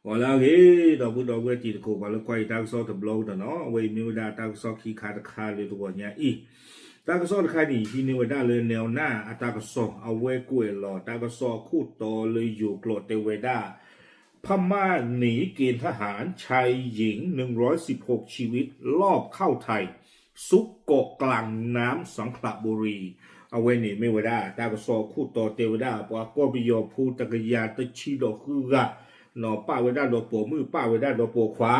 ဂီၤလၢအဂ့ၤ ဒီပုၢ်ဒီဝဲၢ်တံၤသကိး ပှၤလၢကွၢ်ယတၢ်ကစီၣ်တဘျီကဒီးနီၤ, အဝဲအံၤမ့ၢ်ဝဲဒၣ်တၢ်ကစီၣ်ခံခါတခါလၢတဂီၤညါအံၤ, တၢ်ကစီၣ်တခါန့ၣ် ဟံးန့ၢ်ဝဲဒၣ်လၢ နဲလ်နၢ်အတၢ်ကစီၣ် အဝဲကွဲးလီၤတၢ်ကစီၣ်အခိၣ်တီလၢယိၤကျိာ်တဲဝဲဒၣ် พม่าหนีเกณฑ์ทหาร ชายหญิง หนึ่งร้อยสิบหก ชีวิตรอดเข้าไทย ซุกเกาะกลางน้ำสังขละบุรี အဝဲန့ၣ်မ့ၢ်ဝဲဒၣ်တၢ်ကစီၣ်အခိၣ်တီတဲဝဲဒၣ် ပှၤကီၢ်ပယီၤဖိတကယၤတဆံဒီးဃုဂၤ နီၤ ပာ်ဝဲဒၣ်ဒီးပိာ်မုၣ် ပာ်ဝဲဒၣ်ဒီးပိာ်ခွါ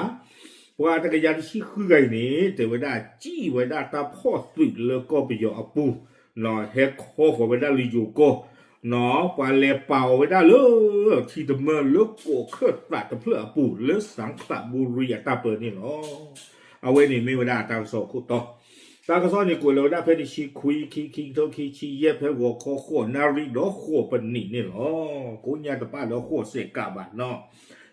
ပှၤတကယၤတဆံဃုဂၤအံၤန့ၣ် တဲဝဲဒၣ်စံၣ်ဝဲဒၣ်တၢ်ဖီၣ်သုးလၢကီၢ်ပယီၤအပူၤ ဟဲခီဃီၤဝဲဒၣ်လၢယိၤကီၢ် နီၤ ပှၤလဲၤပာ်အီၤဝဲဒၣ်လၢ ထံတမၢလၢကိးခၢၣ်သးတဖျၢၣ်အပူၤ လၢစၣ်ခလးဘူရံအတၢ်ပၢန့ၣ်လီၤ. အဝဲန့ၣ်မ့ၢ်ဝဲဒၣ်တၢ်ကစီၣ်ခိၣ်တီ, တၢ်ကစီၣ်န့ၣ်ကွဲးလီၤဝဲဒၣ်ဖဲတဆံခွံ ခံ ခံကထိခံဆံယဲၢ် ဖဲဂီၤခီဃိးနၣ်ရံၣ်ဒီးဃိးပနံးန့ၣ်လီၤ. ကိညါတပာ်ဒီးဃိးစဲးကးဘၣ်နီၤ.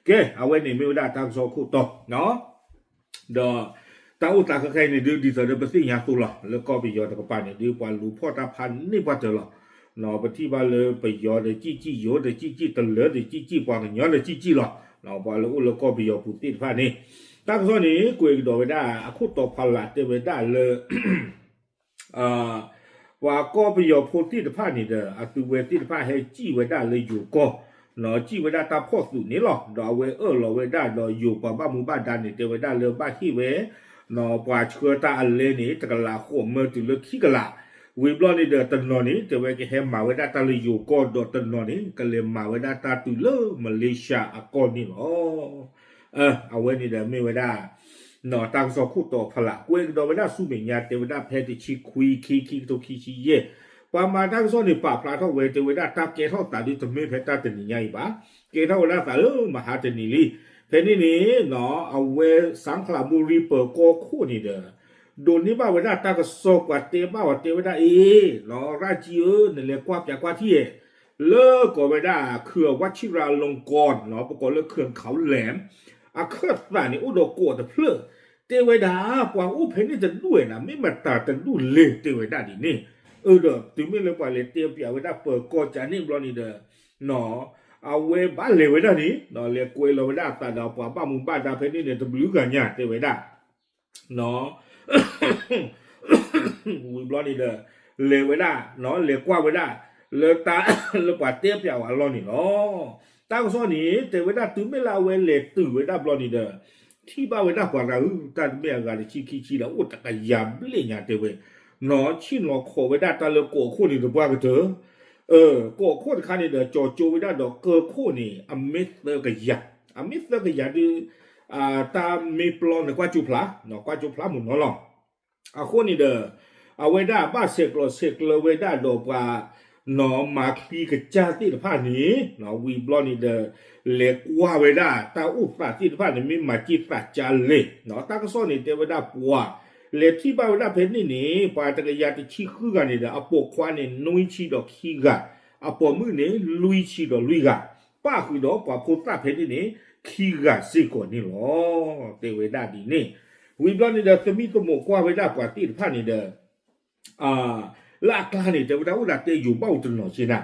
ကဲ အဝဲန့ၣ်မ့ၢ်ဝဲဒၣ်တၢ်ကစီၣ်ခိၣ်တီ ဒီးတၢ်အိၣ်သးခဲခဲအံၤန့ၣ်ဒုး ဒ်သိးဒီးပသ့ၣ်ညါသိးလီၤ လၢကီၢ်ပယီၤတကပၤန့ၣ်ဒုး ပှၤလူၤဖီၣ်တၢ်ဖးန့ၢ်ပှၤတၢၢ်လီၤ. ပထံၣ်ဘၣ်လၢပယီၤဒီးစံၣ်စံၣ် ယိၤဒီးစံၣ်စံၣ် တလၢၤဒီးစံၣ်စံၣ် ပှၤကညီဒီးစံၣ်စံၣ်လီၤ. ပှၤလၢအိၣ်လၢကီၢ်ပယီၤပူၤသ့ၣ်တဖၣ်န့ၣ် တၢ်ကစီၣ်န့ၣ် ကွဲးကဒီးဝဲဒၣ်အခိၣ်တီဖီလာ်တဲဝဲဒၣ်လၢ ပှၤကီၢ်ပယီၤဖိသ့ၣ်တဖၣ်န့ၣ်ဒီး အသုဝဲသ့ၣ်တဖၣ်ဟဲစံၣ်ဝဲဒၣ်လၢယိၤကီၢ် နီၤ စံၣ်ဝဲဒၣ်တၢ်ဖီၣ်သုးန့ၣ်လီၤ. ဒီးအဝဲအၢၣ်လီၤဝဲဒၣ်ဒီးယိၤပှၤဘၣ်မူဘၣ်ဒါန့ၣ် တဲဝဲဒၣ်လၢဘၣ်ဟ့ၣ်ဝဲ နီၤ ပှၤဆှၢတၢ်အလဲန့ၣ် တကလးဃိးမၢတုၤလၢခံကလး, ဝံၤဘျီန့ၣ်ဒီးတနီၤန့ၣ် တဲဝဲကဟဲမၤဝဲဒၣ်တၢ်လၢယိၤကီၢ် ဒီးတနီၤန့ၣ် ကလဲၤမၤဝဲဒၣ်တၢ်တုၤလၢမလ့ၡါအကီၢ်န့ၣ်လီၤ. အဝဲန့ၣ်ဒီးမ့ၢ်ဝဲဒၣ် တၢ်ကစီၣ်ခိၣ်တီဖီလာ် ကွဲးကဒီးဝဲဒၣ်ဆူမဲာ်ညါ တဲဝဲဒၣ်ဖဲတဆံခွံ ခံ ခံကထိခံဆံယဲၢ်, ပှၤမၤတၢ်ကစီၣ်န့ၣ် ပာ်ဖျါထီၣ်ဝဲ တဲဝဲဒၣ်တၢ်ကဲထီၣ်သးဒုးတမ့ၢ်ဖဲတၢ်တနံၤညါအံၤဘၣ်, ကဲထီၣ်ဝဲဒၣ်သးလၢမဟါတနံၤလံ. ဖဲန့ၣ်န့ၣ် အဝဲစၣ်ခလးဘူရံပၢၤကီၢ်ခိၣ်န့ၣ်ဒီး ဒိးန့ၢ်ဘၣ်ဝဲဒၣ်တၢ်ကစီၣ် ပှၤတဲဘၣ်အီၤတဲဝဲဒၣ် အ့ နီၤ ရၣ်ကံဧၢ နလဲၤကွၢ်ပၠးကွၢ်ထံၣ်ဧါ လၢကိးဝဲဒၣ် ခုၣ်ဝၣ်ဆံရၤလီၤကီၢ် နီၤ ပကိးလၢခုၣ်ခးလဲၣ် အခၢၣ်သးန့ၣ် အိၣ်ဒီးကိးတဖျၢၣ် တဲဝဲဒၣ် ပှၤအိၣ်ဖဲန့ၣ်တဒူၣ်ဝဲဒၣ် မ့ၢ်မတၤတဒူၣ်လဲၣ် တဲဝဲဒၣ်ဒ်န့ၣ်, အၢ ဒီးတုၤမ့ၢ်လၢပှၤလဲၤတဲပၠးဝဲဒၣ်ပၢၤကီၢ်ကန့ၣ်ဘျီန့ၣ်ဒီး နီၤ အဝဲဘၣ်လဲၤဝဲဒၣ်န့ၣ် နီၤ လဲၤကွဲးလီၤဝဲဒၣ်အသးဒီးပှၤဘၣ်မူဘၣ်ဒါဖဲန့ၣ်န့ၣ် တဘျုးဂၤညါ တဲဝဲဒၣ် နီၤ ဝံၤဘျီန့ၣ်ဒီး လဲၤဝဲဒၣ် နီၤ လဲၤကွၢ်ဝဲဒၣ် လၢတၢ် လၢပှၤတဲပၠးဝဲအလီၢ်န့ၣ်လီၤ. တၢ်ကစီၣ်န့ၣ် တဲဝဲဒၣ်တုၤမ့ၢ်လၢအဝဲလဲၤတုၤဝဲဒၣ်ဘျီန့ၣ်ဒီး ထံၣ်ဘၣ်ဝဲဒၣ်ပှၤဂၤဧၢ တၢ်တမ့ၢ်အဂၤတဆံခံဆံဒီး အိၣ်တကယၤဘျဲၣ်ညါတဲဝဲ နီၤ ဆ့ၣ်နီၤခိးဝဲဒၣ်တၢ်လၢကိးခိၣ်န့ၣ်တပှၢ်ကတၢၢ် အၢ ကိးခိၣ်တခါန့ၣ်ဒီး ကၠီၤကၠိဝဲဒၣ်ဒီးကၢခိၣ်န့ၣ် အမ့ၢ်သၢကယၤ, အမ့ၢ်သၢကယၤဒုး တၢ်မ့ၢ်ပျီန့ၣ် ကွၢ်ကၠိဖျါ, ကွၢ်ကၠိဖျါမုၢ်နီၤလီၤ. အဃိန့ၣ်ဒီး အဝဲဒၣ်ဘၣ်ဆဲးကျိးဆဲးကျၢဝဲဒၣ်ဒီးပှၤ နီၤ မၤချံကစၢ်သ့ၣ်တဖၣ်န့ၣ် ဝံၤဘျီန့ၣ်ဒီး လဲၤကွၢ်ဝဲဒၣ်တၢ်အိၣ်သးသ့ၣ်တဖၣ်န့ၣ် မ့ၢ်မၤက့ၤသးကါလဲၣ်, တၢ်ကစီၣ်န့ၣ် တဲဝဲဒၣ်ပှၤ လဲၤထံၣ်ဘၣ်ဝဲဒၣ်ဖဲန့ၣ်န့ၣ် ပှၤတကယၤတဆံဃုဂၤန့ၣ်ဒီး အပိာ်ခွါန့ၣ် နွံဆံဒီးခံဂၤ, အပိာ်မုၣ်န့ၣ် လွံၢ်ဆံဒီးလွံၢ်ဂၤ, ပၣ်ဃုာ်ဒီးပှၤဖိသၣ်ဖဲန့ၣ်န့ၣ် ခံဂၤစ့ၢ်ကီးန့ၣ်လီၤ. တဲဝဲဒၣ်ဒ်န့ၣ် ဝံၤဘျီန့ၣ်ဒီး သမံသမိးကွၢ်ဝဲဒၣ်ပှၤသ့ၣ်တဖၣ်န့ၣ်ဒီး လၢအကျါန့ၣ် တဲဝဲဒၣ် အိၣ်ဒၣ်တဲယိၤဘၣ်အိၣ်တနီၤက့နၤ,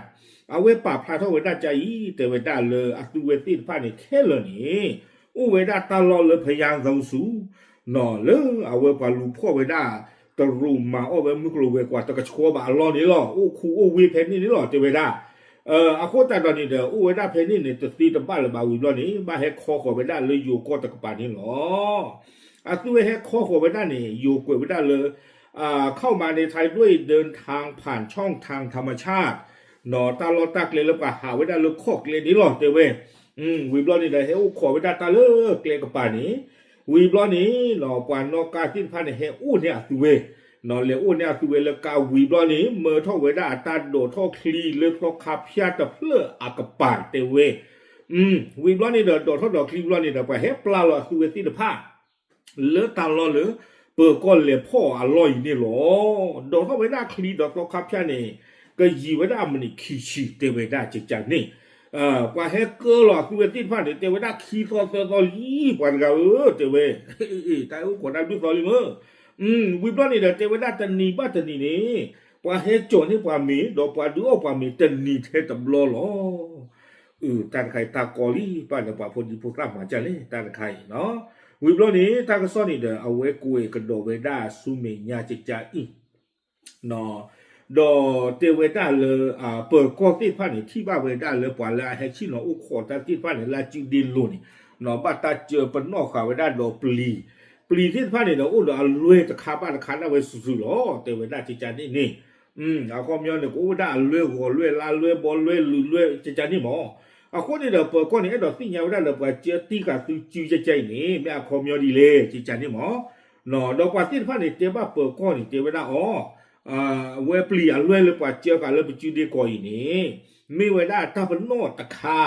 အဝဲပာ်ဖျါထီၣ်ဝဲဒၣ်ကါအံၤ တဲဝဲဒၣ်လၢအသုဝဲသ့ၣ်တဖၣ်န့ၣ် ခဲလၢာ်န့ၣ် အိၣ်ဝဲဒၣ်တၢ်လီၢ်လၢဖယါသီဆူ နီၤ လၢအဝဲပှၤလူၤဖီၣ်ဝဲဒၣ် တရူးမၤအီၣ်ဝဲမုၢ်ကျိၤဝဲၤကွာ်တကဆှီဘၣ်အလီၢ်န့ၣ်လီၤ. အိၣ်ခူအိၣ်ဝ့ၢ်ဖဲန့ၣ်န့ၣ်လီၤ တဲဝဲဒၣ် အဃိသတးဒီးန့ၣ်ဒီး အိၣ်ဝဲဒၣ်ဖဲန့ၣ်န့ၣ် တသ့တဘၣ်လၢၤဘၣ်ဝံၤဘျီန့ၣ် ဘၣ်ဟဲခီဃီၤဝဲဒၣ်လၢယိၤကီၢ်တကပၤန့ၣ်လီၤ. အသုဝဲဟဲခီဃီၤဝဲဒၣ်န့ၣ် ယိၤကွဲးဝဲဒၣ်လၢ เข้ามาในไทยด้วยเดินทางผ่านช่องทางธรรมชาติ နီၤ တၢ်လီၢ်တၢ်ကျဲလၢပှၤဟးဝဲဒၣ်လၢခီၣ်ကျဲန့ၣ်လီၤ တဲဝဲ ဝံၤဘျီန့ၣ်ဒီး ဟဲအိၣ်ခိးဝဲဒၣ်တၢ်လၢကျဲကပၤန့ၣ် ဝံၤဘျီန့ၣ် နီၤ ပှၤနီၣ်ကါသ့ၣ်တဖၣ်န့ၣ် ဟဲအိၣ်န့ၢ်အသုဝဲ နီၤ လဲၤအိၣ်န့ၢ်အသုဝဲလၢကါဝံၤဘျီန့ၣ် မၢထီၣ်ဝဲဒၣ်အတၢ်ဒိးထီၣ်ချံလၢသီခါဖၠါတဖျၢၣ်အကပၤတဲဝဲ ဝံၤဘျီန့ၣ်ဒီး ဒိးထီၣ်ဒီးချံဘျီန့ၣ်ဒီး ပှၤဟဲပျၢ်လီၤအသုဝဲသ့ၣ်တဖၣ် လၢတၢ်လီၢ်လၢ ပၢၤကီၢ်လဲၤဖီၣ်အီၤအလီၢ်အံၤန့ၣ်လီၤ. ဒိးထီၣ်ဝဲဒၣ်ချံဒီးသီခါဖၠါန့ၣ် ကယံာ်ဝဲဒၣ်အမံးနံးခံဆံ တဲဝဲဒၣ်ကကန့ၣ် ပှၤဟဲကၢလီၤအသုဝဲသ့ၣ်တဖၣ်န့ၣ် တဲဝဲဒၣ်ခံသီသၢသီလံ ပှၤတဂၤဧၢ တဲဝဲ တၢ်အဲၣ်အိၣ်ခိးတၢ်ဘျုးသီလံမ့ၢ် ဝံၤဘျီန့ၣ်ဒီး တဲဝဲဒၣ်တနံၤဘၣ်တနံၤန့ၣ် ပှၤဟဲကၠီၤန့ၢ်ပှၤမ့ၤ ဒီးပှၤဒုးအီၣ်ပှၤမ့ၤတနံၤထဲတဘျီလီၤ. တၢ်တခါအံၤတၢ်ကီလံ ဘၣ်ဒီးပှၤဖိဒံဖိသၣ်မၤဒ်လဲၣ် တၢ်တခါအံၤနီၤ. ဝံၤဘျီန့ၣ် တၢ်ကစီၣ်န့ၣ်ဒီး အဝဲကွဲးကဒီးဝဲဒၣ်ဆူမဲာ်ညါကကါအံၤ ဒီးတဲဝဲဒၣ်လၢ ပၢၤကီၢ်သ့ၣ်တဖၣ်န့ၣ် ထံၣ်ဘၣ်ဝဲဒၣ်လၢပှၤလၢအဟဲဆ့ၣ်နီၤအိၣ်ခိးတၢ်သ့ၣ်တဖၣ်န့ၣ် လၢအစုဒ့လိၤန့ၣ် ဘၣ်တၢ်စၢပနီၣ်ဃာ်ဝဲဒၣ်ဒီးပျံၤ, ပျံၤသ့ၣ်တဖၣ်န့ၣ်ဒီး အိၣ်ဒီးအလွဲၢ်တခါဘၣ်တခါဒၣ်ဝဲစုာ်စုာ်လီၤ. တဲဝဲဒၣ်ကကါန့ၣ်န့ၣ် အခီပညီန့ၣ် ကအိၣ်ဝဲဒၣ်အလွဲၢ်ဂီၤလွဲၢ်လါလွဲၢ်ဘီလွဲၢ်လုာ်လွဲၢ် ကကါန့ၣ်မး. အဃိန့ၣ်ဒီး ပၢၤကီၢ်န့ၣ် အဲၣ်ဒိးသ့ၣ်ညါဝဲဒၣ်လၢပှၤစၢတံၢ်ဃာ်သုစုကကါအံၤန့ၣ် မ့ၢ်အခီပညီဒ်လဲၣ် ကကါန့ၣ်မး. ဒီးပှၤသ့ၣ်တဖၣ်န့ၣ် တဲဘၣ်ပၢၤကီၢ်န့ၣ် တဲဝဲဒၣ်အီၤ အဝဲပျံၤအလွဲၢ်လၢပှၤစၢဃာ်လၢပစုဒ့ကီၢ်အံၤန့ၣ် မ့ၢ်ဝဲဒၣ်တၢ်ပနီၣ်တခါ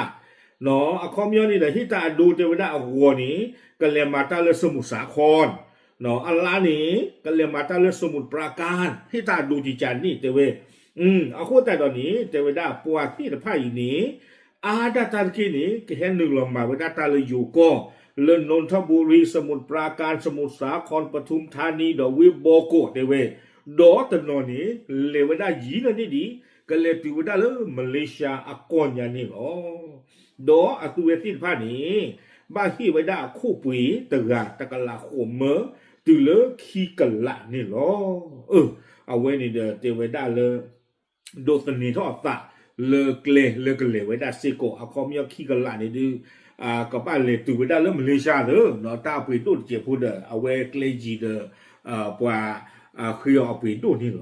အခီပညီန့ၣ်ဒီး ဟ့ၣ်တၢ်အဒိတဲဝဲဒၣ်အဂီၤန့ၣ် ကလဲၤမၤတၢ်လၢစမူးစးခီၣ် အလါန့ၣ် ကလဲၤမၤတၢ်လၢစမူးပရၢကါ ဟ့ၣ်တၢ်အဒိကကါန့ၣ် တဲဝဲ. အဃိသတးဒီးန့ၣ် တဲဝဲဒၣ်ပှၤသ့ၣ်တဖၣ်အံၤန့ၣ် အါဒၣ်တၢ်တက့ၢ်န့ၣ် ကဟဲနုာ်လီၤမၤဝဲဒၣ်တၢ်လၢယိၤကီၢ် လၢ နီၣ်ထၢၣ်ဘူရံၤ စမူးပရၢကါ စမူးစးခီၣ် ပထူၣ်ထါနံ ဒီးဝ့ၢ်ဘီကီး တဲဝဲ, ဒီးတနီၤန့ၣ် လဲၤဝဲဒၣ်ယံၤလၢန့ၣ်ဒံး ကလဲၤတုၤဝဲဒၣ်လၢမလ့ၡါအကီၢ်ညါန့ၣ်လီၤ. ဒီးအသုဝဲသ့ၣ်တဖၣ်န့ၣ် ဘၣ်ဟ့ၣ်ဝဲဒၣ်အခိၣ်ပှ့ၤတဂၤတကလးဃိးမၢ တုၤလၢခံကလးန့ၣ်လီၤ. အဝဲန့ၣ်ဒီးတဲဝဲဒၣ်လၢ ဒိးသန့ၤထီၣ်အသးလၢကျဲလၢကလဲၤဝဲဒၣ်စ့ၢ်ကီး အခီပညီခံကလးန့ၣ်ဒုး ကဘၣ်လဲၤတုၤဝဲဒၣ်လၢမလ့ၡါသ့ၣ် တၢ်အပှ့ၤဒိၣ်တစဲးဖိဒီး အဝဲကျဲယံၤဒီး ပှၤဃ့အီၤအပှ့ၤဒိၣ်န့ၣ်လီၤ.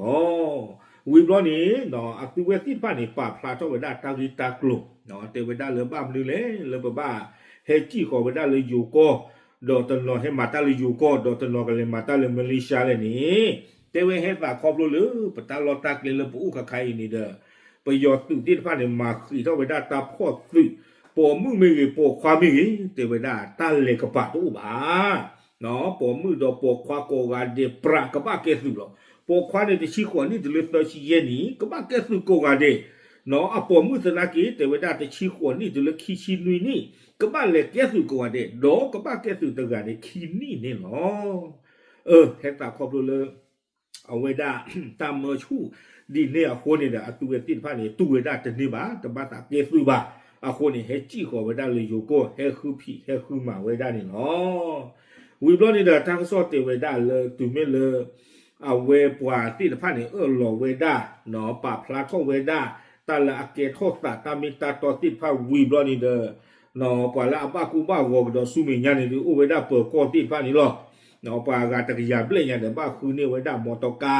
ဝံၤဘျီန့ၣ် အသုဝဲသ့ၣ်တဖၣ်န့ၣ် ပာ်ဖျါထီၣ်ဝဲဒၣ်တၢ်ဂ့ၢ်တၢ်ကျိၤ တဲဝဲဒၣ်လၢဘၣ်မနုၤလဲၣ် လၢပဘၣ်ဟဲစံၣ်ဃီၤဝဲဒၣ်လၢယိၤကီၢ် ဒီးတနီၤဟဲမၤတၢ်လၢယိၤကီၢ် ဒီးတနီၤကလဲၤမၤတၢ်လၢမလ့ၡါလဲၣ်န့ၣ် တဲဝဲဟဲသးခီဖျိလၢပတၢ်လီၢ်တၢ်ကျဲလၢပအိၣ်ခါခါအံၤန့ၣ်ဒီး ပယီၤသုးသ့ၣ်တဖၣ်န့ၣ် မၤဃံးထီၣ်ဝဲဒၣ်တၢ်ဖီၣ်သုး ပိာ်မုၣ်မ့ၢ်ဂ့ၤ ပိာ်ခွါမ့ၢ်ဂ့ၤ တဲဝဲဒၣ်တၢ်လဲၤကပၤတအိၣ်ဘၣ် ပိာ်မုၣ်ဒီးပိာ်ခွါကိးဂၤဒဲး ပြးကဘၣ်ကဲသုးလီၤ. ပိာ်ခွါန့ၣ် တဆံဃိးနံၣ်တုၤလၢသၢဆံယဲၢ်နံၣ် ကဘၣ်ကဲသုးကိးဂၤဒဲး, အပိာ်မုၣ်သနာ်က့ တဲဝဲဒၣ် တဆံဃိးနံၣ်တုၤလၢခံဆံနွံနံၣ် ကဘၣ်လဲၤကဲသုးကိးဂၤဒဲး ဒီးကဘၣ်ကဲသုးတဂၤန့ၣ်ခံနံၣ်န့ၣ်လီၤ. ဟဲသးခီဖျိလၢ အဝဲဒၣ် တၢ်မၢဆူၣ်ဒ်န့ၣ်အဃိန့ၣ်ဒီး အသုဝဲသ့ၣ်တဖၣ်န့ၣ် တူၢ်ဝဲဒၣ်တန့ၢ်ဘၣ် တဘၣ်သးကဲသုးဘၣ်. အဃိန့ၣ် ဟဲစံၣ်ဃီၤဝဲဒၣ်လၢယိၤကီၢ် ဟဲဃုဖံးဟဲဃုမၤဝဲဒၣ်န့ၣ်လီၤ. ဝံၤဘျီန့ၣ်ဒီး တၢ်ကစီၣ်တဲဝဲဒၣ်လၢ တုၤမ့ၢ်လၢ အဝဲပှၤသ့ၣ်တဖၣ်န့ၣ် အၢၣ်လီၤဝဲဒၣ် ပာ်ဖျါထီၣ်ဝဲဒၣ် တၢ်လၢအကဲထီၣ်သးတၢ်မ့ၢ်တၢ်တီသ့ၣ်တဖၣ်ဝံၤဘျီန့ၣ်ဒီး ပှၤလၢအဘၣ်ကူဘၣ်ဂီၤကဒီးဆူမဲာ်ညါန့ၣ်ဒုး အိၣ်ဝဲဒၣ်ပၢၤကီၢ်သ့ၣ်တဖၣ်န့ၣ်လီၤ. ပှၤဂၤတကယၤဘျဲၣ်ညါဒီး ဘၣ်ဃုန့ၢ်ဝဲဒၣ်မီတီကါ,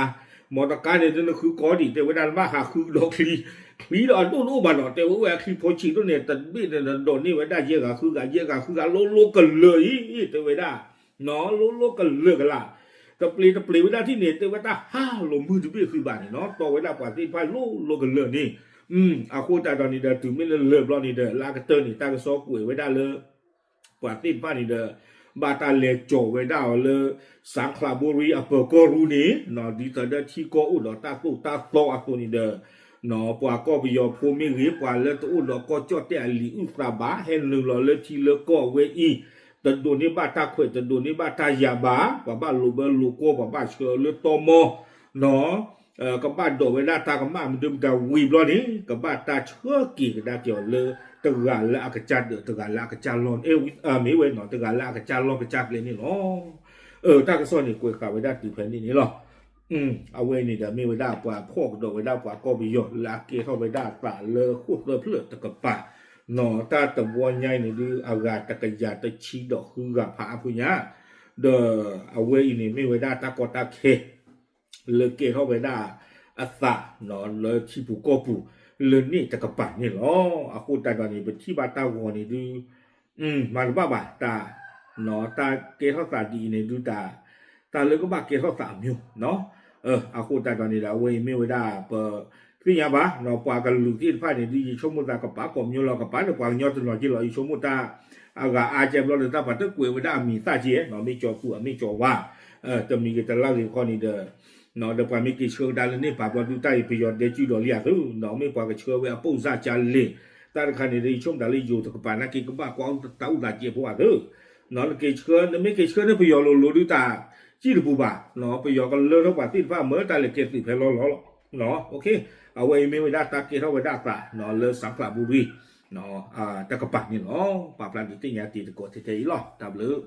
မီတီကါန့ၣ်ဒုး နဃုကီဒံး တဲဝဲဒၣ်နဘၣ်ဟးဃုကဒီးချံ, ချံဒီးအဒိၣ်တအိၣ်ဘၣ်နီၤ တဲဝဲအိၣ်ဝဲအချံဖိဆံးဒိၣ်န့ၣ် တဘ့ၣ်န့ၣ်ဒီးဒိးန့ၢ်ဝဲဒၣ်ယဲၢ်ဂၤဃုဂၤ ယဲၢ်ဂၤဃုဂၤ လိလိကလၢာ်အံၤ တဲဝဲဒၣ် လိလိကလၢာ်ကလာ်, တပျ့ၤတပျ့ၤဝဲဒၣ်ထံၣ်န့ၣ် တဲဝဲတၢ်ဟးလိာ်မုၢ်တဘ့ၣ်ဃုဘၣ်န့ၣ်နီၤ တီဝဲဒၣ်ပှၤသ့ၣ်တဖၣ်လိလိကလၢာ်န့ၣ်. အဃိသတးဒီးန့ၣ်ဒီး တုၤမ့ၢ်လၢလၢာ်ဘျီန့ၣ်ဒီး လၢအကတၢၢ်န့ၣ် တၢ်ကစီၣ်ကွဲးဝဲဒၣ်လၢ ပှၤသ့ၣ်တဖၣ်န့ၣ်ဒီး ဘၣ်တၢ်လဲၤကၠီၤဝဲဒၣ်အီၤလၢ စၣ်ခလးဘိရံအပၢၤကီၢ်ရူၢ်န့ၣ် ဒ်သိးဒီးထံကီၢ်အိၣ်ဒီးတၢ်သိၣ်တၢ်သီအသိးန့ၣ်ဒီး ပှၤကီၢ်ပယီၤဖိမ့ၢ်ဂ့ၤ ပှၤလၢတအိၣ်ဒီးကီၢ်ကၠီၣ်တဲၣ်အလံာ်အုၣ်သးဘၣ် ဟဲနုာ်လီၤလၢထံလၢကီၢ်အဝဲအံၤ တဒိးန့ၢ်ဘၣ်တၢ်ခွဲး တဒိးန့ၢ်ဘၣ်တၢ်ယာ်ဘၣ် ပှၤဘၣ်လိာ်ဘၢလိာ်ကွီၢ် ပှၤဘၣ်ဆှၢလၢတီမီ ကဘၣ်ဒိးဝဲဒၣ်တၢ်ကမၣ်မနုၤမတၤဝံၤဘျီန့ၣ် ကဘၣ်တၢ်ဆှၢက့ၤကဒါက့ၤအီၤလၢ တဂၤလၢအကစၢ်ဒၢး တဂၤလၢအကစၢ်လီၢ် မ့ၢ်ဝဲနီၤ တဂၤလၢအကစၢ်လီၢ်ကစၢ်ကျဲန့ၣ်လီၤ. တၢ်ကစီၣ်န့ၣ် ကွဲးဃာ်ဝဲဒၣ်တုၤဖဲန့ၣ်န့ၣ်လီၤ. အဝဲန့ၣ်ဒီးမ့ၢ်ဝဲဒၣ်ပှၤဖီၣ်ကဒီးဝဲဒၣ်ပှၤကီၢ်ပယီၤလၢအကဲထီၣ်ဝဲဒၣ်အသးလၢဃိၣ်သၢဖျၢၣ်တကပၤ နီၤ တၢ်တဝီညါအံၤန့ၣ်ဒုး အဂၤတကယၤတဆံဒီးဃုဂၤဖးအါဖုညါ ဒီးအဝဲအံၤန့ၣ်မ့ၢ်ဝဲဒၣ်တၢ်ကီတၢ်ခဲ လၢကဲထီၣ်ဝဲဒၣ်အသး လၢထံပူၤကီၢ်ပူၤ လၢန့ၣ်တကပၤန့ၣ်လီၤ. အဃိသတးဒီးန့ၣ် ပထံၣ်ဘၣ်တၢ်ဂီၤန့ၣ်ဒုး မၤတဘၣ်ဘၣ် တၢ် တၢ်ကဲထီၣ်သးဒ်အံၤန့ၣ်ဒုး တၢ် တၢ်လၢကဘၣ်ကဲထီၣ်သးအမျိုး အဃိသတးဒီးန့ၣ်ဒီး အဝဲအံၤမ့ၢ်ဝဲဒၣ် ပသ့ၣ်ညါဘၣ် ပှၤကလုာ်သ့ၣ်တဖၣ်န့ၣ်ဒုး ယဆိကမိၣ်သးကပၤကိးမံၤလီၤ ကပၤဒီးပှၤကညီတနီၤက့လီၤ ယဆိကမိၣ်တၢ် အဂၤအါကဲဘျီဒီး တၢ်ပှၤတကွဲးဝဲဒၣ်အမံၤသၣ်က့ မ့ၢ်ကၠီၤသူၣ် အမ့ၢ်ကၠီၤဝါ တမံၤက့ၤတလါဂ့ၤခီန့ၣ်ဒီး ဒီးပှၤမ့ၢ်က့ၤဆှၢကဒါလၢန့ၣ်ပာ်ဘျီဒုး တၢ်အံၤပယီၤဒဲကုဒီးလံအသု မ့ၢ်ပှၤကဆှၢဝဲအပိၢ်စၢ်ကၢလ့ၤ တၢ်တခါန့ၣ်ဒီး ယဆိကမိၣ်တၢ်လၢယိၤတကပၤနာ်က့ ကဘၣ်ကွၢ်တၢ်အုၣ်သးကဲးဖိအသု နက့ၤဆှၢ နမ့ၢ်က့ၤဆှၢန့ၢ်ပယီၤလိၤလိၤဒုးတၢ် စံၣ်တပူၤဘၣ် ပယီၤကလၢထီၣ်ပှၤသ့ၣ်တဖၣ်မၢတၢ်လဲၤကဲသုးဖဲလီၤလီၤလီၤ. အဝဲအံၤမ့ၢ်ဝဲဒၣ်တၢ်ကဲထီၣ်ဝဲဒၣ်အသးလၢစၣ်ခလးဘိရံ တကပၤန့ၣ်လီၤ. ပာ်ဖျါဒုးသ့ၣ်ညါတံၤသကိးထဲထဲအံၤလီၤ. တၢ်ဘျုး